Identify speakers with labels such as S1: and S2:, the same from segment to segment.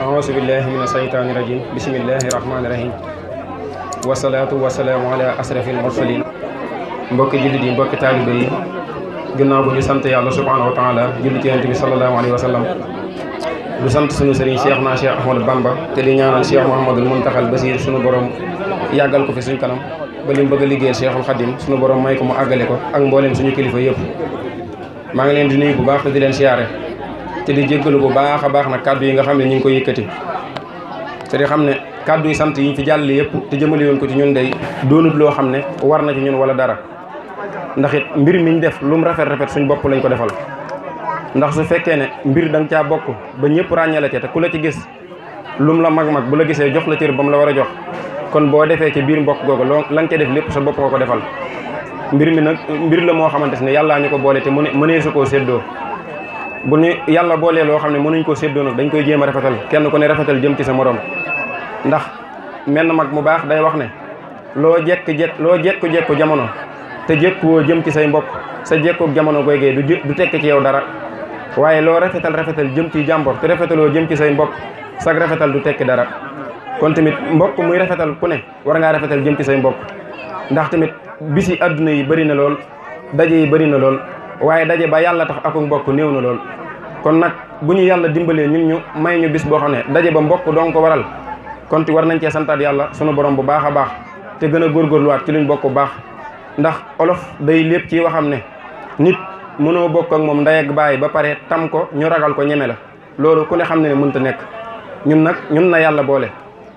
S1: أعوذ بالله من الشيطان الرجيم بسم الله الرحمن الرحيم والصلاة والسلام على أشرف المرسلين mbokki jullit yi mbokki taalibe yi ginnaaw bu ñu sant yàlla subhanahu wa taala julli ci yonent bi sallallahu alayhi wa sallam du sant suñu sëriñ Cheikh naa Cheikh Ahmadou Bamba te di ñaanal Cheikh Mouhamadoul Mountakhal Basir suñu borom yàggal ko fi suñu kanam ba li mu bëgg a liggéeyal Cheikhul Khadim suñu borom may ko mu àggale ko ak mbooleem suñu kilifa yëpp maa ngi leen di nuyu bu baax te di leen siyaare te di jéggalu bu baax a baax nag kàddu yi nga xam ne ñu ngi koy yëkkati te di xam ne kàddu yi sant yi fi jàll yëpp te jëmale woon ko ci ñun day doonut loo xam ne war na ci ñun wala dara ndax it mbir mi ñu def lu mu rafet rafet suñ bopp lañ ko defal ndax su fekkee ne mbir da nga caa bokk ba ñëpp ràññale ca te ku la ci gis lum la mag-mag bu la gisee jox la cër ba mu la war a jox kon boo defee ci biir mbokk googu la nga ca def lépp sa bopp nga ko defal mbir mi nag mbir la moo xamante ne yàllaa ñu ko boole te mënee su koo séddoo bu ñu yàlla boolee loo xam ne mënuñ koo séddoo nag dañ koy jéem a rafetal kenn ku ne rafetal jëm ci sa morom ndax menn mag mu baax day wax ne loo jekku jamono te jekkuwoo jëm ci say mbokk sa jekkoog jamono goygee du tekk ci yow dara waaye loo rafetal jëm ci jàmbor te rafetaloo jëm ci say mbokk sag rafetal du tekki dara kon tamit mbokk muy rafetal ku ne war ngaa rafetal jëm ci say mbokk ndax tamit bisi adduna yi bëri na lool daje yi bëri na lool waaye daje ba yàlla tax ak mbokk néew na lool kon nag bu ñu yàlla dimbalee ñun ñu may ñu bis boo xam ne daje ba mbokk doon ko waral kon ti war nañ cee santaat yàlla sunu borom bu baax a baax te gën a góorgóorluwaat ci luñ bokk bu baax ndax olof day lépp ci waxam ne nit mënoo bokk ak moom ndey ak baay ba pare tam ko ñu ragal ko ñeme la loolu ku ne xam ne ne mënta nekk ñun na yàlla boole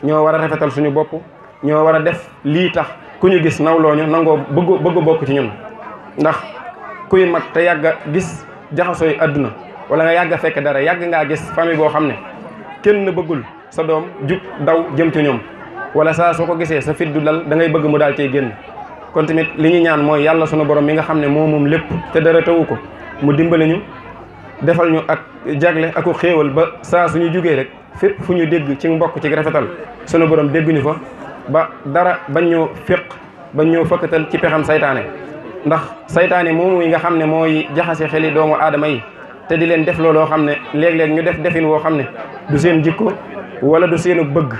S1: ñoo war a rafetal suñu bopp ñoo war a def lii tax ku ñu gis nawloo ñu nangoo bëgg bokk ci ñun ndax kuy mag te yàgg a gis jaxasooy adduna wala nga yàgg a fekk dara yàgg ngaa gis famille boo xam ne kenn bëggul sa doom jug daw jëm ci ñoom wala saa soo ko gisee sa fit du dal da ngay bëgg mu daal cay génn kon tamit li ñu ñaan mooy yàlla sunu borom mi nga xam ne moom lépp te dara tawu ko mu dimbali ñu defal ñu ak jagle ak xéewal ba saa suñu jugee rek fépp fu ñu dégg ci mbokk ci rafetal sunu borom dégguñu fa ba dara bañ ñoo féq bañ ñoo fëkkatal ci pexam saytaane ndax saytaane moomu yi nga xam ne mooy jaxase xeli doomu aadama yi te di leen def looloo xam ne léeg-léeg ñu def defin woo xam ne du seen jikko wala du seenu bëgg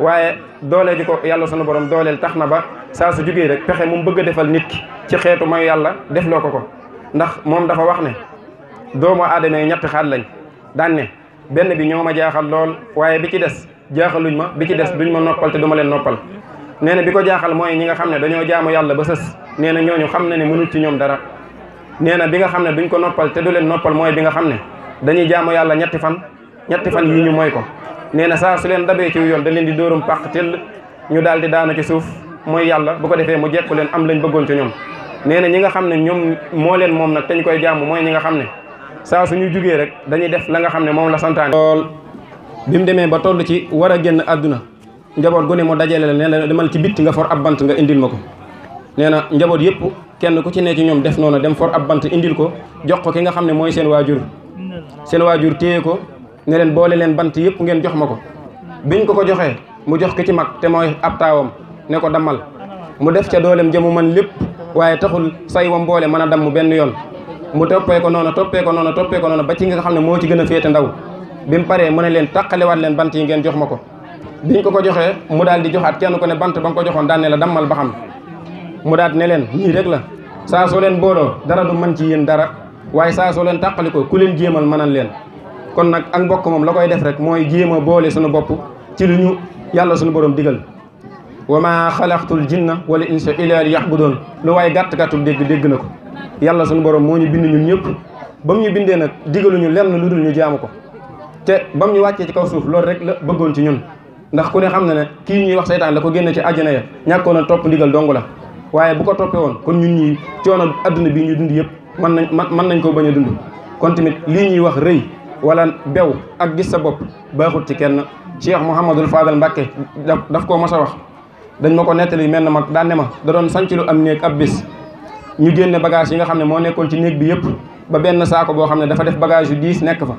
S1: waaye doole ji ko yàlla sunu borom dooleel tax na ba saa su jugee rek pexe mu bëgg a defal nit ki ci xeetu mooy yàlla def loo ko ndax moom dafa wax ne doomu aadama yi ñetti xaaj lañ daan ne benn bi ñoo ma jaaxal lool waaye bi ci des jaaxaluñ ma bi ci des duñ ma noppal te duma leen noppal nee na bi ko jaaxal mooy ñi nga xam ne dañoo jaamu yàlla ba sës nee na ñooñu xam na ne mënul ci ñoom dara nee na bi nga xam ne duñ ko noppal te du leen noppal mooy bi nga xam ne dañuy jaamu yàlla ñetti fan yii ñu mooy ko nee na saa su leen dabee ci yoon da leen di dóorum pàq tell ñu daal di daanu ci suuf mooy yàlla bu ko defee mu jekku leen am lañ bëggoon ci ñoom nee na ñi nga xam ne ñoom moo leen moom nag te ñu koy jaamu mooy ñi nga xam ne saa suñu jugee rek dañuy def la nga xam ne moom la santaane lool bi mu demee ba toll ci war a génn àdduna njaboot gu ne mu dajale la nee na demal ci bitti nga for ab bant nga indil ma ko nee na njaboot yëpp kenn ku ci ne ci ñoom def noonu dem for ab bant indil ko jox ko ki nga xam ne mooy seen waajur téye ko ne leen boole leen bant yëpp ngeen jox ma ko biñ ko joxee mu jox ko ci mag te mooy ab taawam ne ko dammal mu def ca dooleem jëmu man lépp waaye taxul say wam boole mën a damm benn yoon mu toppee ko noonu ba ci nga xam ne moo ci gën a féete ndaw bi mu paree mu ne leen tàqalewaat leen bant yi ngeen jox ma ko biñ ko joxee mu daal di joxaat kenn ko ne bant ba nga ko joxoon daan ne la dammal ba xam mu daal ne leen nii rek la saa soo leen booloo dara du mën ci yéen dara waaye saa soo leen tàqali ko ku leen jéemal mënal leen kon nag ak mbokk moom la koy def rek mooy jéem a boole suñu bopp ci lu ñu yàlla suñu borom digal wa ma xalaqtul jinna wala insa illa liya'budun lu waaye gàtt-gàttul dégg na ko yàlla suñu borom moo ñu bind ñun ñëpp ba mu ñu bindee nag digaluñu lenn lu dul ñu jaamu ko te ba mu ñu wàccee ci kaw suuf loolu rek la bëggoon ci ñun ndax ku ne xam na ne kii ñuy wax seytaan la ko génne ci àjjana ya ñàkkoon a topp ndigal dong la waaye bu ko toppee woon kon ñun ñi coono adduna bii ñu dund yëpp mën nañ koo bañ a dund kon tamit lii ñuy wax rëy wala bew ak gis sa bopp baaxut ci kenn Cheikh Mouhamadoul Fadal Mbacké daf koo mas a wax dañ ma ko nettali mel na mag daan ne ma da doon sanclu am néeg ab bis ñu génne bagage yi nga xam ne moo nekkoon ci néeg bi yëpp ba benn saako boo xam ne dafa def bagage yu diis nekk fa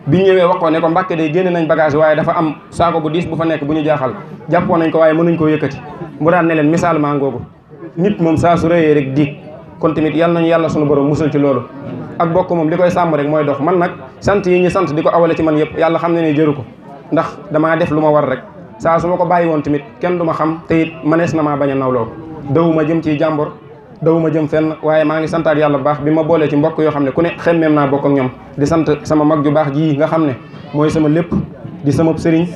S1: bi ñëwee wax ko ne ko Mbacké day génne nañ bagage waaye dafa am saako bu diis bu fa nekk bu ñu jaaxal jàppoon nañ ko waaye mënuñ koo yëkkati mu daan ne leen misaal maa ngoogu nit moom saa su rëyee rek diig kon tamit yàlla nañu yàlla sunu borom musal ci loolu ak bokk moom li koy sàmm rek mooy dox man nag sant yi ñu sant di ko awale ci man yëpp yàlla xam ne ne jëru ko ndax damaa def lu ma war rek saa su ma ko bàyyi woon tamit kenn du ma xam te it mënees na maa bañ a nawloo dawuma jëm ci jàmbur dawuma jëm fenn waaye maa ngi santaat yàlla bu baax bi ma boolee ci mbokk yoo xam ne ku ne xemmeem naa bokk ak ñoom di sant sama mag ju baax ji nga xam ne mooy sama lépp di sama sëriñ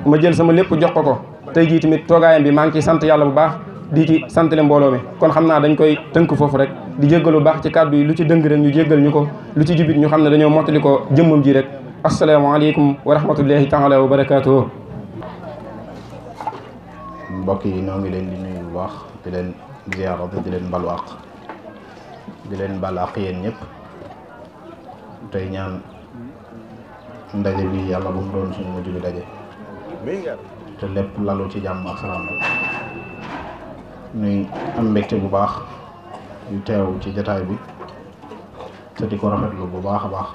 S1: ma jël sama lépp jox ko tey jii tamit toogaayam bi maa ngi ciy sant yàlla bu baax di ci santale mbooloo mi kon xam naa dañ koy tënk foofu rek di jéggal bu baax ci kàddu yi lu ci dëng rek ñu jéggal ñu ko lu ci jubit ñu xam ne dañoo mottali ko jëmmam ji rek asalaamaaleykum wa rahmatullahi taala wa barakaatuhu.
S2: mbokk yi ñoo ngi leen di nuyu bu baax di leen ziyaara di leen balu àq di leen bal àq yéen ñëpp tey ñaan ndaje bi yàlla bu mu doon suñu mujj bi daje te lépp lalu ci jàmm ak salaam nuy am mbégte bu baax yu teew ci jataay bi te di ko rafetlu bu baax a baax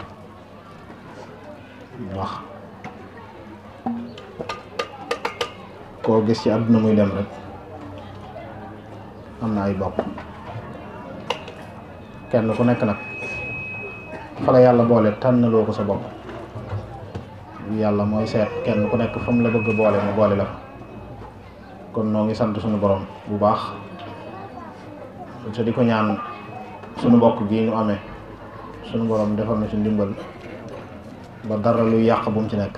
S2: ndax koo gis ci àdduna muy dem rek am na ay bopp kenn ku nekk nag fa la yàlla boole tànnaloo ko sa bopp yàlla mooy seet kenn ku nekk fa mu la bëgg boole mu boole la kon noo ngi sant suñu borom bu baax te di ko ñaan suñu bokk gi ñu amee suñu borom defal na ci ndimbal ba dara luy yàq bu mu ci nekk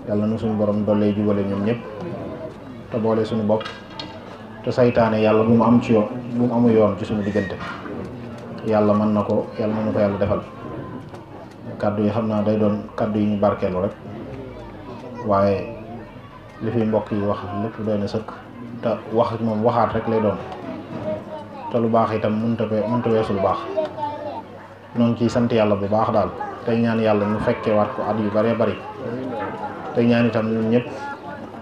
S2: yàlla na suñu borom dollee jubale ñoom ñëpp te boole suñu bopp te saytaane yàlla bu mu am ci yoon bu mu amu yoon ci suñu diggante yàlla mën na ko yàlla na ko yàlla defal kàddu yi xam naa day doon kàddu yi ñu barkeelu rek waaye li fi mbokk yi wax lépp doy na sëkk te wax moom waxaat rek lay doon te lu baax itam mënta weesu lu baax ñoo ngi ciy sant yàlla bu baax daal tey ñaan yàlla ñu fekkee waat ko at yu bëree bëri tey ñaan itam ñun ñëpp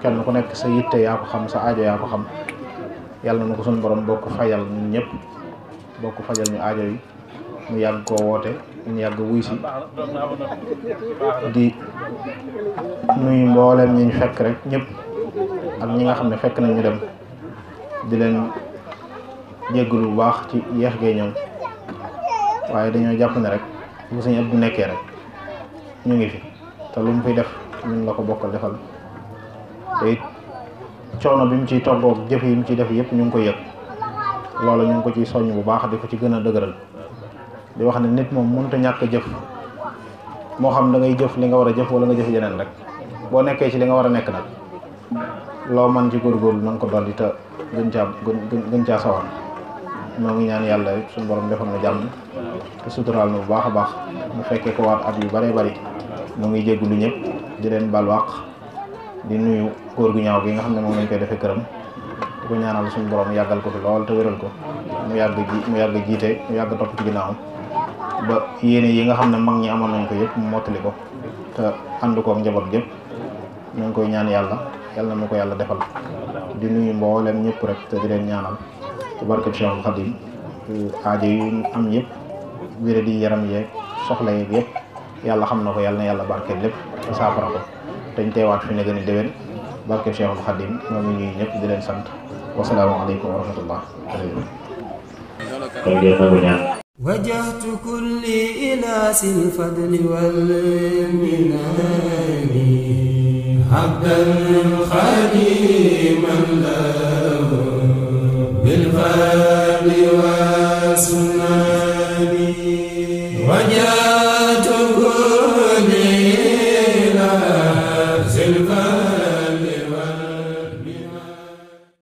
S2: kenn ku nekk sa yitte yaa ko xam sa aajo yaa ko xam yàlla na ko suñu borom bokk fajal ñun ñëpp bokk fajal ñu aajo yi mu yàgg koo woote ñu yàgg wuy si di nuyu mbooleem ñi ñu fekk rek ñëpp ak ñi nga xam ne fekk nañ ñu dem di leen jéggalu bu baax ci yeex gee ñëw waaye dañoo jàpp ne rek bu Sëñ Abdu nekkee rek ñu ngi fi te lu mu fiy def ñun la ko bokkal defal te it coono bi mu ciy toggoo jëf yi mu ciy def yëpp ñu ngi koy yëg loolu ñu ngi ko ciy soññ bu baax di ko ci gën a dëgëral di wax ne nit moom mënut a ñàkk a jëf moo xam da ngay jëf li nga war a jëf wala nga jëf yeneen rek boo nekkee ci li nga war a nekk nag loo man ci góorgóorlu na nga ko dolli te gën caa sawar ñoo ngi ñaan yàlla suñu borom defal na jàmm te suturaal na bu baax a baax mu fekkee ko waat at yu bëree bëri ñoo ngi jéggulu ñëpp di leen baal wàq di nuyu góor gu ñaaw gi nga xam ne moom lañ koy defee këram di ko ñaanal suñu borom yàggal ko fi lool te wéral ko mu yàgg jiite mu yàgg topp ci ginnaawam ba yéene yi nga xam ne mag ñi amoon nañ ko yëpp mu mottali ko te ànd koog njaboot gépp ñu ngi koy ñaan yàlla na ma ko yàlla defal di nuyu mboolem ñëpp rek te di leen ñaanal ci barkeb Cheikh Khadim aajo yu ñu am yëpp wéré di yaram yeeg soxla yeeg yëpp yàlla xam na ko yàlla na yàlla barkeel lépp te saafara ko dañ teewaat fi ne gën a déwén barkeb Cheikh Khadim ñoo ngi ñuy ñëpp di leen sant wasalaamaaleykum wa rahmatullah
S3: وجهت كلي إلى ذي الفضل والمنان عبدا خديما له بالفضل والسنن وجهت كلي إلى ذي الفضل